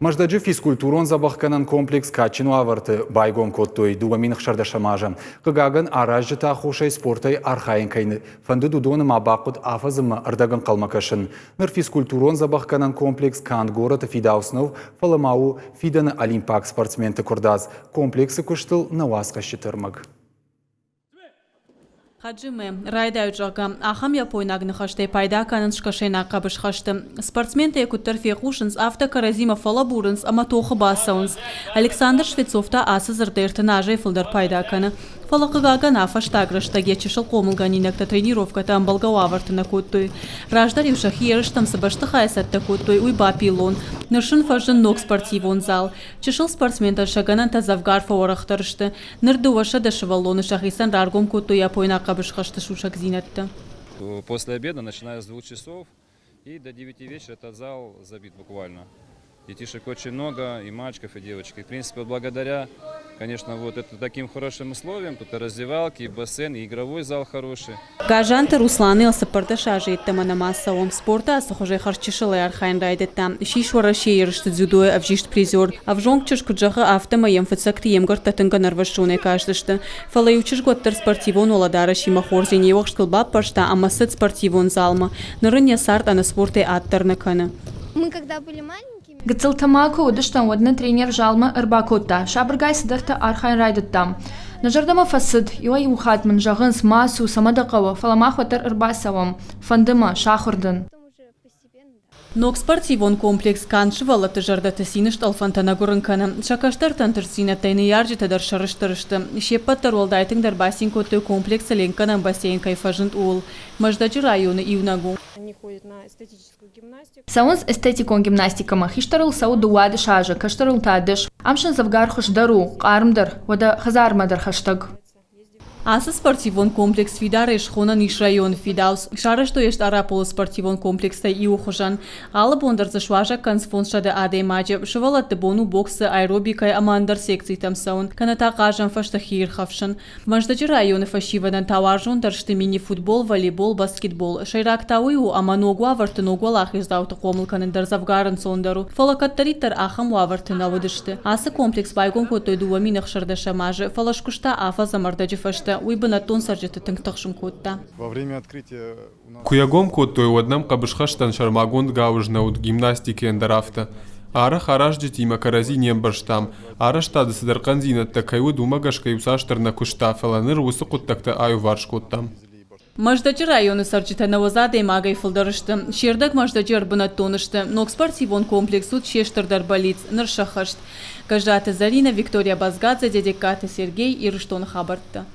Мӕздӕджы физкультурон-дзӕбӕхгӕнӕн комплекс кадджын уавӕрты байгом кодтой 2016 азы. Хъыгагӕн, аразджыты аххосӕй спортӕй архайын кӕй фӕндыд, уыдоны ма бахъуыд афӕдзы ӕрдӕг ӕнхъӕлмӕ кӕсын. Ныр физкультурон-дзӕбӕхгӕнӕн комплекс канд горӕты фидауц нӕу, фӕлӕ ма у фидӕны олимпаг спортсменты куырдадз. Комплексы куыстыл нӕ уацхӕсджыты ӕрмӕг. Хаджимӕ, райдайут, зӕгъгӕ, ахӕм япойнаг ныхӕстӕй пайда кӕнынц скӕсӕйнаг хъӕбысхӕсты. Спортсментӕ йӕ куыддӕр фехъусынц, афтӕ кӕрӕдзимӕ фӕлӕбурынц ӕмӕ тохы бацӕуынц. Александр Швецов та ацы дзырдӕй 30 азӕй фылдӕр пайда кӕны. Фӕлӕ, хъыгагӕн, а фӕстаг рӕстӕг йӕ чысыл хъомылгӕнинӕгтӕ тренировкӕтӕ ӕмбӕлгӕ уавӕрты нӕ кодтой. Раздӕр-иу сӕхи ерыстӕм цы бӕстыхайы цӕттӕ кодтой, уый бапиллон. Ныр сын фӕзынд ног спортивон зал. Чысыл спортсментӕн сӕ гӕнӕнтӕ дзӕвгар фӕуӕрӕхдӕр сты. Ныр 200 сывӕллоны сӕхицӕн раргом кодтой япойнаг хъӕбысхӕсты сусӕгдзинӕдтӕ. После обеда, начиная с 2 часов и до 9 вечера этот зал забит буквально. Детишек очень много, и мальчиков, и девочек. И, в принципе, вот благодаря, конечно, вот это таким хорошим условиям, тут и раздевалки, и бассейн, и игровой зал хороший. Гажанты Русланыл 14 азы йеддӕмӕ нӕма цӕуы. Спорты ацы хуызӕй хӕрзчысылӕй архайын райдыдта. Ссис Уӕрӕсейы ерысты дзюдойы ӕвзист призер. Ӕвзонг чызг куыд зӕгъы, афтӕмӕй йӕм фыццӕгты йе мгӕрттӕ тынг ӕнӕрвӕссонӕй кастысты. Фӕлӕ иу чызг уӕддӕр спортивон уӕлӕдарӕсимӕ хордзен йе уӕхскыл баппӕрста ӕмӕ цыд спортивон залмӕ. Ныр ын йӕ цард ӕнӕ спортӕй ад дӕр нӕ кӕны. Мы когда были маленькими, Гыццылтӕ ма куы уыдыстӕм, уӕд нӕ тренер залмӕ ӕрбакодта, сабыргай цыдӕртӕ архайын райдыдтам. Нӕ зӕрдӕмӕ фӕцыд, иуӕй-иу хатт мын зӕгъынц, ма цу, цӕмӕ дӕ хъӕуы, фӕлӕ мах уӕддӕр ӕрбацӕуӕм. Фӕнды мӕ, сахуыр дӕн. Ног спортивон комплекс канд сывӕллӕтты зӕрдӕты цины стъӕлфӕнтӕ нӕ гуырын кӕны. Сӕ кӕстӕрты ӕнтыстдзинӕдтӕй ныййарджытӕ дӕр сӕрыстыр сты. Се ппӕт дӕр уӕлдай тынгдӕр бацин кодтой комплексы ленкгӕнӕн бассейн кӕй фӕзынд, ууыл. Мӕздӕджы районы иунӕг у. Цӕуынц эстетикон гимнастикӕмӕ, хистӕрыл цӕуы 12 азы, кӕстӕрыл та дыс. Ам сын дзӕвгар хуыздӕр у, хъармдӕр, уӕдӕ хӕдзармӕ дӕр хӕстӕг. Ацы спортивон комплекс фидарӕй схонӕн ис районы фидауц. Сарӕзтой йӕ Стъараполы спортивон комплекстӕй иуы хуызӕн. Алы бон дӕр дзы суазӕг кӕнынц 500 адӕймаджы. Сывӕллӕтты бон у боксы, аэробикӕйы ӕмӕ ӕндӕр секцитӕм цӕуын, кӕнӕ та хъазӕн фӕзты хиирхӕфсын. Мӕздӕджы районы фӕсивӕдӕн та уарзондӕр сты мини-футбол, волейбол, баскетбол. Сӕйраг та уый у, ӕмӕ ног уавӕрты ног уӕлахиздзауты хъомыл кӕнын дӕр дзӕвгар ӕнцондӕр у. Фӕлӕ кӕддӕриддӕр ахӕм уавӕрты нӕ уыдысты. Ацы комплекс байгом кодтой 2016 азы, фӕлӕ скуыста афӕдз ӕмӕ ӕрдӕджы фӕстӕ. Уый бынӕттон цӕрджыты тынг тыхсын кодта. Во время открытия Куы йӕ гом кодтой, уӕд нӕм хъӕбысхӕстӕн сӕрмагонд гауыз нӕ уыд, гимнастикӕйӕн дӕр афтӕ. Арӕх аразджытимӕ кӕрӕдзи не мбӕрстам. Арӕзтады цыдӕр хъӕндзинӕдтӕ кӕй уыд, уымӕ гӕсгӕ иуцасдӕр нӕ куыста, фӕлӕ ныр уыцы хъуыддӕгтӕ аиуварс кодтам. Мӕздӕджы районы цӕрджытӕ 90 адӕймагӕй фылдӕр сты. Се рдӕг Мӕздӕджы ӕрбынӕттон сты. Ног спортивон комплекс уыд се стырдӕр бӕллиц, ныр сӕххӕст. Гӕззаты Зӕринӕ, Виктория Базгадзе, Дедегкаты Сергей, Ирыстоны хабӕрттӕ.